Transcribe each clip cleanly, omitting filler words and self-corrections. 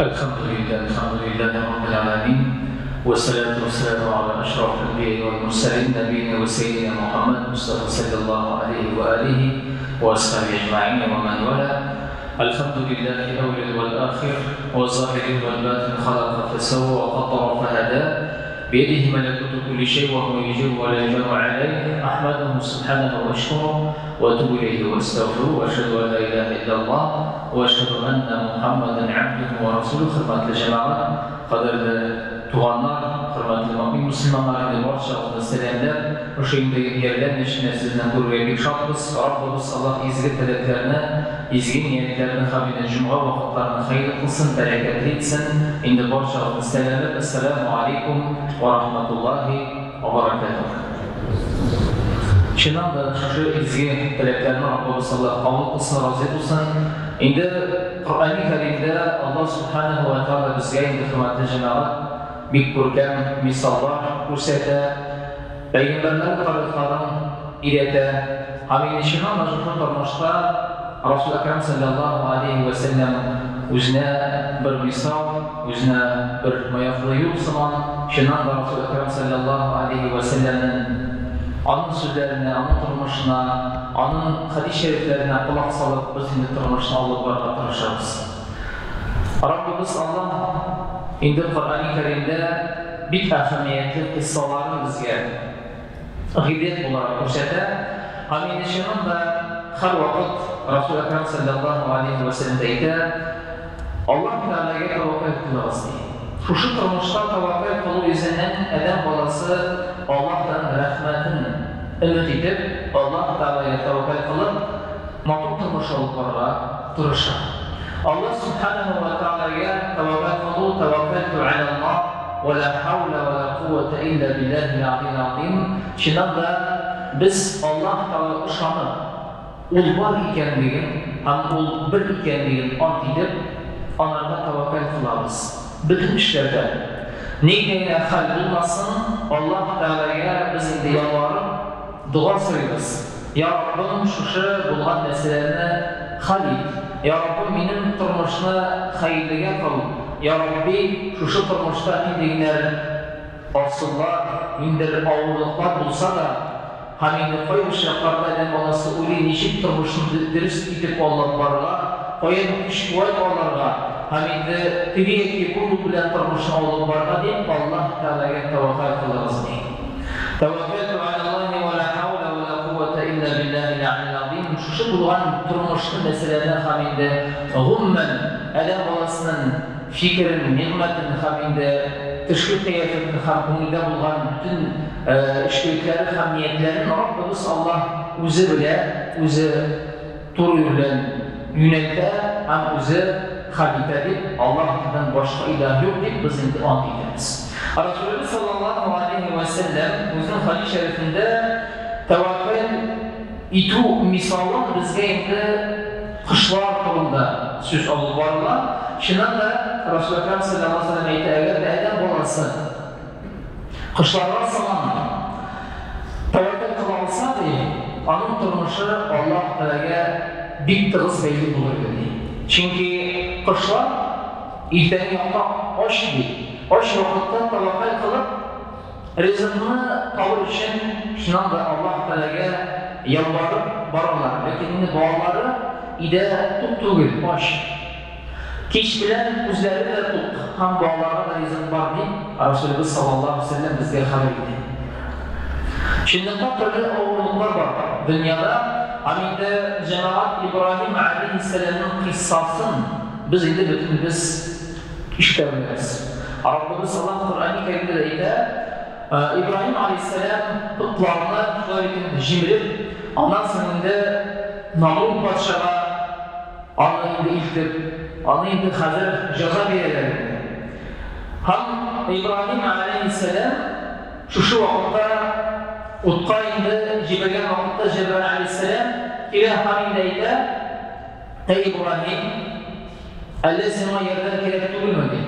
Әлхәмдүлилләһ, әлхәмдүлилләһи раббил галәмин, вәссәлату вәссәламу аля ашрафил әнбияи вәл мөрсәлин, нәбиенә вә сәййидинә Мухәммәд Мостафа салләллаһу алейһи вә алиһи вә асхабиһи әҗмәгыйн вә мән вәла. Әлхәмдүлилләһи әүвәл вәл ахир, вә заһири вәл батин, халака фәсәүвә вә каддара фәһәдә, бийәдиһи мәләкүтү күлли шәй вә һүә юҗиру вә лә юҗару аләйһ, әхмәдүһү сүбхәнәһү вә әшкүрүһ, вә әтүбү иләйһи вә әстәгъфирүһ, вә әшһәдү ән лә иләһә илләллаһ, Вә әшһәдү әннә Мухәммәдән габдүһү вә расүлүһ. Хөрмәтле җәмәгать, кадерле туганнар, хөрмәтле мөэмин мөселманнар, инде барчагызны сәламләп, шушы инде ярдәм эшендә сезне күрергә бик шатбыз. Раббыбыз Аллаһ изге теләкләрне, изге ниятләрне һәм инде җомга вакытларны хәерле кылсын, бәрәкәтле итсен. Инде барчагызны сәламләп, Әссәләмү алейкум вә рахматуллаһи вә бәрәкәтүһ. Чыннан да, шушы изге теләкләрне Раббыбыз Аллаһ кабул кылсын, разый булсын. Инде Коръәни Кәримдә Аллаһ Сүбхәнәһү вә Тәгалә безгә инде, хөрмәтле җәмәгать, бик күркәм мисаллар күрсәтә, пәйгамбәрләр тарихларын өйрәтә. Һәм инде чыннан да шушы тормышта Расул Әкрәм салләллаһу галәйһи вә сәлләм үзенә бер мисал, Үзенә бер маяклы юл сыман, чыннан да Расул Әкрәм салләллаһу галәйһи вә сәлләмнең аның сүзләренә, аның тормышына, аның хәдис шәрифләренә колак салып, без инде тормышны алып барырга тырышабыз. Раббыбыз Аллаһ инде Коръәни Кәримдә бик әһәмиятле кыйссаларын безгә гыйбрәт буларак күрсәтә һәм инде чыннан да һәрвакыт Расул Әкрәм салләллаһу галәйһи вә сәлләм дә әйтә, Аллаһ Тәгаләгә тәвәккәл кылыгыз, ди. Шушы тормышта тәвәккәл кылу йөзеннән адәм баласы Аллаһтан рәхмәтен өмет итеп, Аллаһ Тәгаләгә тәвәккәл кылып, матур тормыш алып барырга тырыша. Аллаһ Сүбхәнәһү вә Тәгаләгә тәвәккәл кылу, тәвәккәлтү галәллаһ, вә лә хәүлә вә лә кууәтә илля биллаһил галиил газыйм. Чыннан да, без Аллаһ Тәгаләгә ышанып, Ул бар икәнлеген һәм Ул бер икәнлеген ант итеп, Анарга тәвәккәл кылабыз. Бөтен эшләрдә. Нинди генә хәл булмасын, Аллаһ Тәгаләгә без инде ялварып, дога сорыйбыз, Я Раббым, шушы булган мәсьәләне хәл ит. Я Раббым, минем тормышны хәерлегә кыл. Я Рабби, шушы тормышта нинди генә асыллар, ниндидер авырлыклар булса да, Һәм инде кайбер чакларда адәм баласы уйлый, ничек тормышны дөрес итеп алып барырга, каян көч-куәт алырга һәм инде теге яки бу юл белән тормышны алып барырга дип, Аллаһ Тәгаләгә тәвәккәл кылыгыз, ди. Тәвәккәлтү галәллаһи вә лә хәүлә вә лә кууәтә илля биллаһил галиил газыйм. Шушы булган тормышны, мәсьәләне һәм инде гомумән адәм баласының фикерен, нигъмәтен һәм инде тышкы кыяфәтен һәм күңелдә булган бөтен эчкелекләре һәм ниятләрен Раббыбыз Аллаһ Үзе белә, Үзе туры юл белән юнәлтә һәм Үзе хәл итә дип, Аллаһтан башка илаһ юк дип без инде ант итәбез. Расулебез саллаллаһу галәйһи вә сәлләм үзенең хәдис шәрифендә тәвәккәл итү мисалын безгә инде кошлар турында сүз алып барыла. Чыннан да, Расул Әкрәм салләллаһу галәйһи вә сәлләм әйтә, әгәр дә адәм баласы Кошларга сыман тәвәккәл кыла алса, ди, аның тормышы Аллаһ Тәгаләгә бик тыгыз бәйле булыр иде, ди. Чөнки кошлар иртәнге якта ач, ди. Ач вакытта тәвәккәл кылып, ризыкны табыр өчен, чыннан да, Аллаһ Тәгаләгә ялварып баралар. Ләкин инде балалары өйдә тук түгел, ач. Кич белән үзләре дә тук һәм балаларга да ризык бар, дип, Расүлебез саллаллаһу галәйһи вә сәлләм безгә хәбәр итә. Чынлыкта төрле авырлыклар бар дөньяда һәм инде җәмәгать Ибраһим галәйһиссәламнең кыйссасын без инде бөтенебез ишетә беләбез. Раббыбыз Аллаһ Коръәни Кәримдә дә әйтә, Ибраһим галәйһиссәлам потларны шулай бит инде җимереп, аннан соң инде Намруд патшага Аны инде илтеп, аны инде хәзер җәза бирәләр инде. Һәм Ибраһим галәйһиссәлам шушы вакытта утка инде җибәргән вакытта Җәбраил галәйһиссәлам килә һәм инде әйтә, Әй Ибраһим, әллә сиңа ярдәм кирәк түгелме? ди.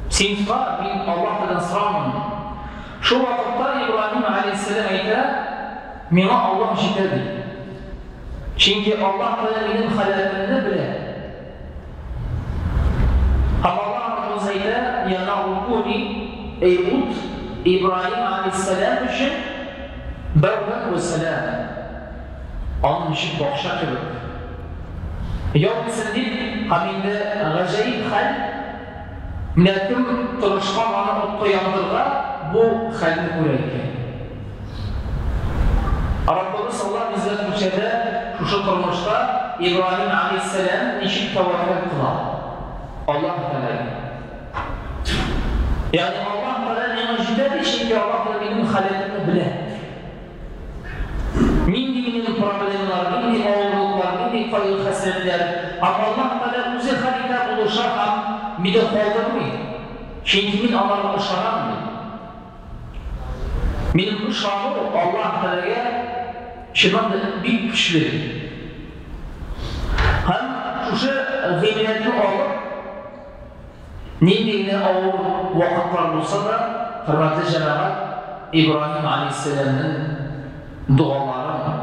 Син сора, мин Аллаһ Тәгаләдән сорамын, ди. Шул вакытта Ибраһим галәйһиссәлам әйтә, Миңа Аллаһ җитә, ди. Чөнки Аллаһ Тәгалә минем халәтемне белә. куни, эй ут, Ибраһим алейһиссәлам өчен бәрдән вә сәлама. Аның өчен бакча кебек. Ял итсен дип, һәм инде гаҗәеп хәл, менә кем тырышкан аны утка яндырырга, бу хәлне күрә икән. Раббыбыз Аллаһ безгә күрсәтә шушы тормышта Ибраһим алейһиссәлам ничек тәвәккәл кыла Аллаһ Тәгаләгә. Ягъни Аллаһ Тәгалә миңа җитә ди, чөнки Аллаһ Тәгалә минем халәтемне белә. Нинди минем проблемалар, нинди авырлыклар, нинди кайгы-хәсрәтләр. Һәм Аллаһ Тәгалә үзе хәл итә, булыша һәм мине калдырмый. Чөнки мин аларга ышанам, ди. Минем ышану Аллаһ Тәгаләгә чыннан да бик көчле. Һәм шушы гыйбрәтне алып, Нинди генә авыр вакытлар булса да, хөрмәтле җәмәгать, Ибраһим аләйһиссәламнең догаларын,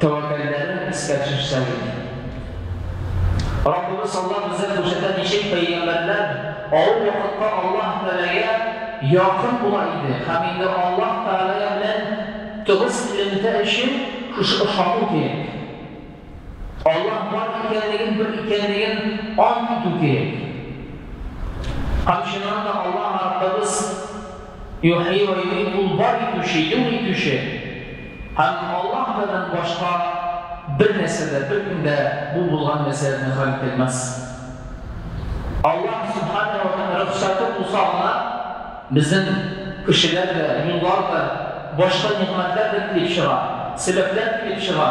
тәвәккәлләрен искә төшерсәк иде. Раббыбыз Аллаһ безгә күрсәтә, ничек пәйгамбәрләр авыр вакытта Аллаһ Тәгаләгә якын була иде һәм инде Аллаһ Тәгалә белән тыгыз элемтә өчен шушы ышану кирәк. Аллаһ бар икәнлеген, бер икәнлеген ант итү кирәк. Һәм чыннан да Аллаһ Раббыбыз Юхйи вә юмит, Ул бар итүче, юк итүче. Һәм Аллаһ Тәгаләдән башка бер нәрсә дә, беркем дә бу булган мәсьәләне хәл итә алмас. Аллаһ Сүбхәнәһү вә Тәгалә рөхсәте булса гына безнең кешеләр дә, юллар да, башка нигъмәтләр дә килеп чыга, сәбәпләр килеп чыга.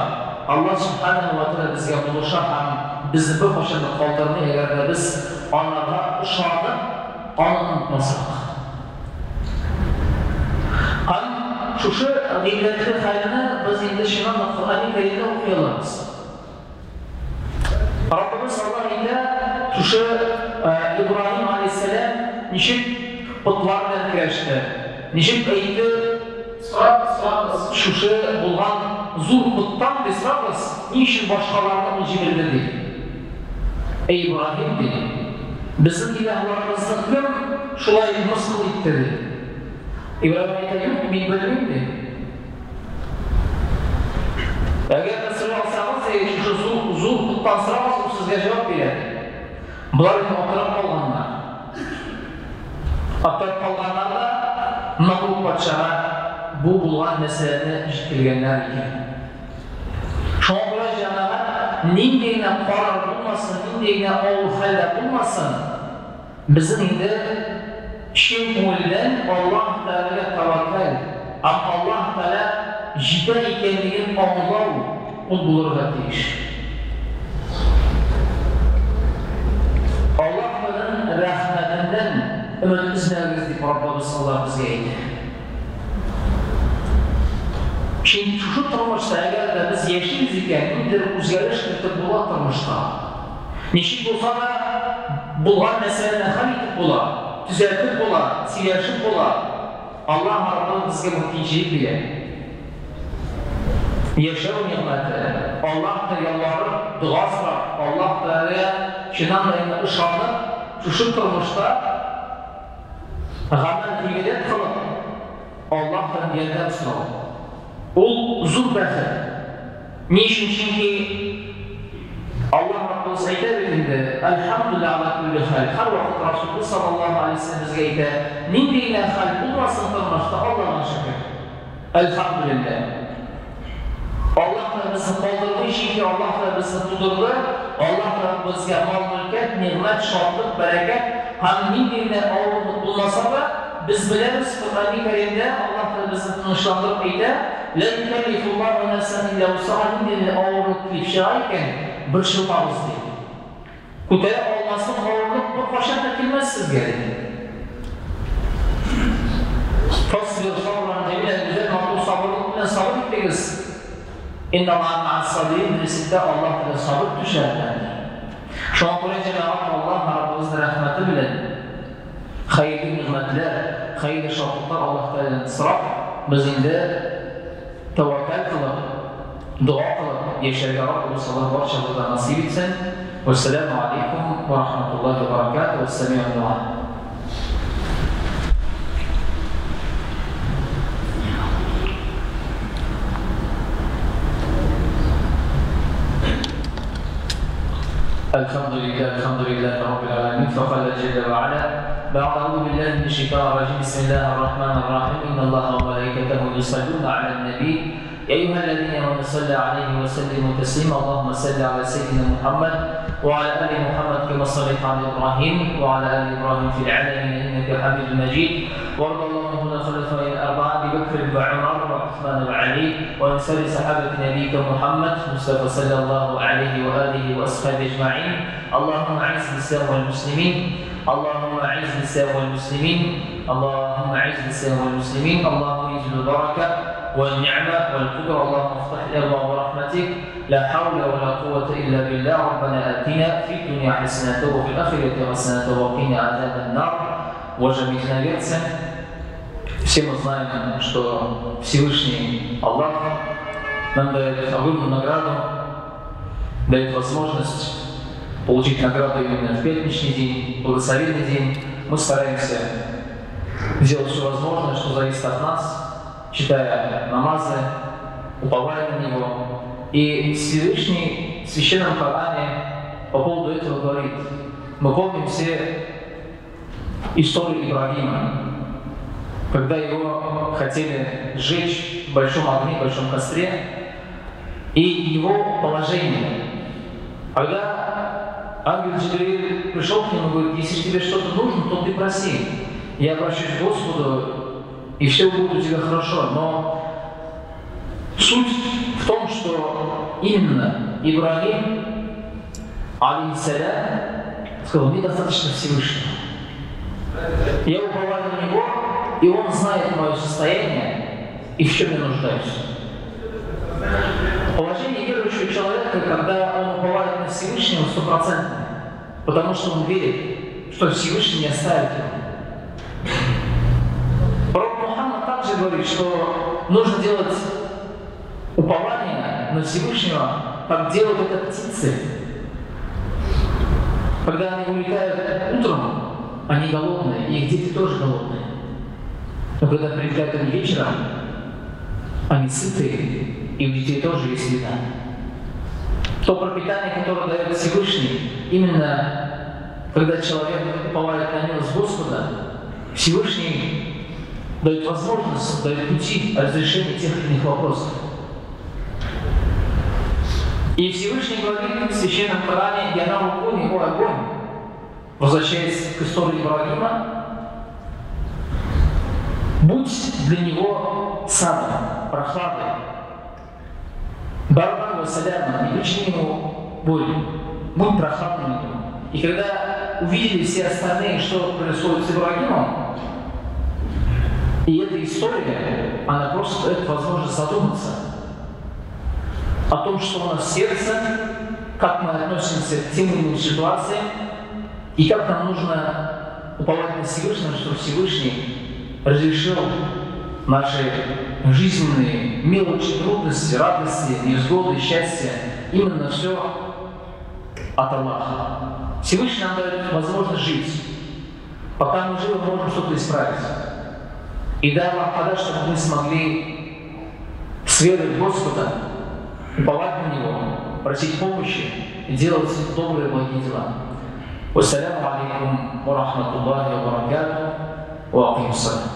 Аллаһ Сүбхәнәһү вә Тәгалә безгә булыша һәм безне беркайчан да калдырмый, әгәр дә без Анарга ышанып, Аны онытмасак. Һәм шушы гыйбрәтле хәлне без инде чыннан да Коръәни Кәримдә укый алабыз. Раббыбыз Аллаһ әйтә, шушы Ибраһим алейһиссәлам ничек потлар белән көрәште, ничек әйтте, Сорагыз, сорагыз. Шушы булган зур поттан, ди, сорагыз, ни өчен башкаларны ул җимерде, ди. Әй Ибраһим, ди, безнең илаһларыбызны кем шулай мыскыл итте, ди. Ибраһим әйтә, юк, мин белмим, ди. Әгәр дә сорый алсагыз, ди, шушы зур, зур поттан сорагыз, ул сезгә җавап бирә, ди. Болар инде аптырап калганнар. Аптырап калганнар да Нагруд патшага бу булган мәсьәләне җиткергәннәр икән. Шуңа күрә, җәмәгать, нинди генә карар булмасын, нинди генә авыр хәлдә булмасын, Безнең инде чын күңелдән Аллаһ Тәгаләгә тәвәккәл һәм Аллаһ Тәгалә җитә икәнлеген аңлау ул булырга тиеш. Аллаһ Тәгаләнең рәхмәтеннән өмет өзмәгез, дип Раббыбыз Аллаһ безгә әйтә. Чөнки шушы тормышта әгәр дә без яшибез икән, ниндидер үзгәреш кертеп була тормышка. Ничек булса да, булган мәсьәләне хәл итеп була, төзәтеп була, сөйләшеп була. Аллаһ Раббыбыз безгә мөмкинчелек бирә. Яшәү нигъмәте, Аллаһ ялварып, дога сорап, Аллаһ Тәгаләгә чыннан да инде ышанып, шушы тормышта гамәл-гыйбадәт кылып, Аллаһтан ярдәм сорау. Ул зур бәхет. Ни өчен? Чөнки Аллаһ Раббыбыз әйтә бит инде, Әлхәмдүлилләһ галә күлли хәл. Һәрвакыт Расулыбыз саллаллаһу галәйһи ва сәлләм безгә әйтә, нинди генә хәл булмасын тормышта, Аллаһка шөкер. Әлхәмдүлилләһ. Аллаһ та безне калдырмый, чөнки Аллаһ та безне тудырды, Аллаһ та безгә мал-мөлкәт, нигъмәт, шатлык, бәрәкәт һәм нинди генә авырлык булмаса да, без беләбез, Коръәни Кәримдә Аллаһ та безне тынычландырып әйтә, Лә юкәллифуллаһу нәфсән илля вусаһа, нинди генә авырлык килеп чыга икән, борчылмагыз, ди. Күтәрә алмаслык авырлык беркайчан да килмәс сезгә, ди. Фасбир сабран җәмилә, гүзәл матур сабырлык белән сабыр итегез. Инналлаһа мәәс-сабирин, дөреслектә Аллаһ белән сабыр итүчеләр беләндер. Шуңа күрә, җәмәгать, Аллаһ Раббыбызның рәхмәте белән хәерле нигъмәтләр, хәерле шатлыклар Аллаһ Тәгаләдән сорап, без инде тәвәккәл кылып, Дога кылып яшәргә Раббыбыз Аллаһ барчабызга насыйп итсен. Вәссәламү алейкум вә рахматуллаһи вә баракатуһ. Вәссәми'у дуа. الحمد لله الحمد لله رب العالمين فقال جل وعلا بعد أعوذ بالله من الشيطان الرجيم بسم الله الرحمن الرحيم إن الله وملائكته يصلون على النبي يا أيها الذين آمنوا صلوا عليه وسلموا تسليما اللهم صل على سيدنا محمد وعلى آل محمد كما صليت على إبراهيم وعلى آل إبراهيم في العالمين إنك حميد مجيد وارض اللهم عن الخلفاء الأربعة أبي بكر وعمر وعثمان وعلي وعن سائر صحابة نبيك محمد مصطفى صلى الله عليه وآله وأصحابه أجمعين اللهم أعز الإسلام والمسلمين اللهم أعز الإسلام والمسلمين اللهم أعز الإسلام والمسلمين اللهم أنزل البركة والنعمة والقدرة اللهم افتح الأبواب برحمتك لا حول ولا قوة إلا بالله ربنا آتنا في الدنيا حسنة وفي الآخرة حسنة وقنا عذاب النار. Уважаемые единоверцы, все мы знаем, что Всевышний Аллах нам дает огромную награду, дает возможность получить награду именно в пятничный день, благословенный день. Мы стараемся сделать все возможное, что зависит от нас, читая намазы, уповая на Него. И Всевышний в Священном Коране по поводу этого говорит. Мы помним все историю Ибрагима, когда его хотели сжечь в большом огне, в большом костре, и его положение. Когда ангел Джибриль пришел к нему и говорит: если тебе что-то нужно, то ты проси. Я обращусь к Господу, и все будет у тебя хорошо. Но суть в том, что именно Ибрагим, алейхиссалям, сказал: мне достаточно Всевышнего. Я уповаю на Него, и Он знает мое состояние и в чем я нуждаюсь. Положение верующего человека, когда он уповает на Всевышнего, стопроцентное, потому что он верит, что Всевышний не оставит его. Пророк Мухаммад также говорит, что нужно делать упование на Всевышнего, как делают это птицы. Когда они улетают утром, они голодные, и их дети тоже голодные. Но когда прилетают они вечером, они сытые, и у детей тоже есть еда. То пропитание, которое дает Всевышний, именно когда человек уповает на милость Господа, Всевышний дает возможность, дает пути разрешения тех или иных вопросов. И Всевышний говорит в Священном Коране: «Я на огонь, о огонь», возвращаясь к истории Ибрагима, будь для него садом, прохладой, барбан ва саляма, не причини ему боль, будь прохладным для него. И когда увидели все остальные, что происходит с Ибрагимом, и эта история, она просто дает возможность задуматься о том, что у нас в сердце, как мы относимся к тем или иным ситуациям, и как нам нужно уповать на Всевышнего, чтобы Всевышний разрешил наши жизненные мелочи, трудности, радости, невзгоды, счастье. Именно все от Аллаха. Всевышний нам дает возможность жить. Пока мы живы, можем что-то исправить. И дай Аллах тогда, чтобы мы смогли с верой в Господа уповать на Него, просить помощи и делать добрые благие дела. Вассаляму алейкум ва рахматуллахи ва баракатух. Ва акимус салам.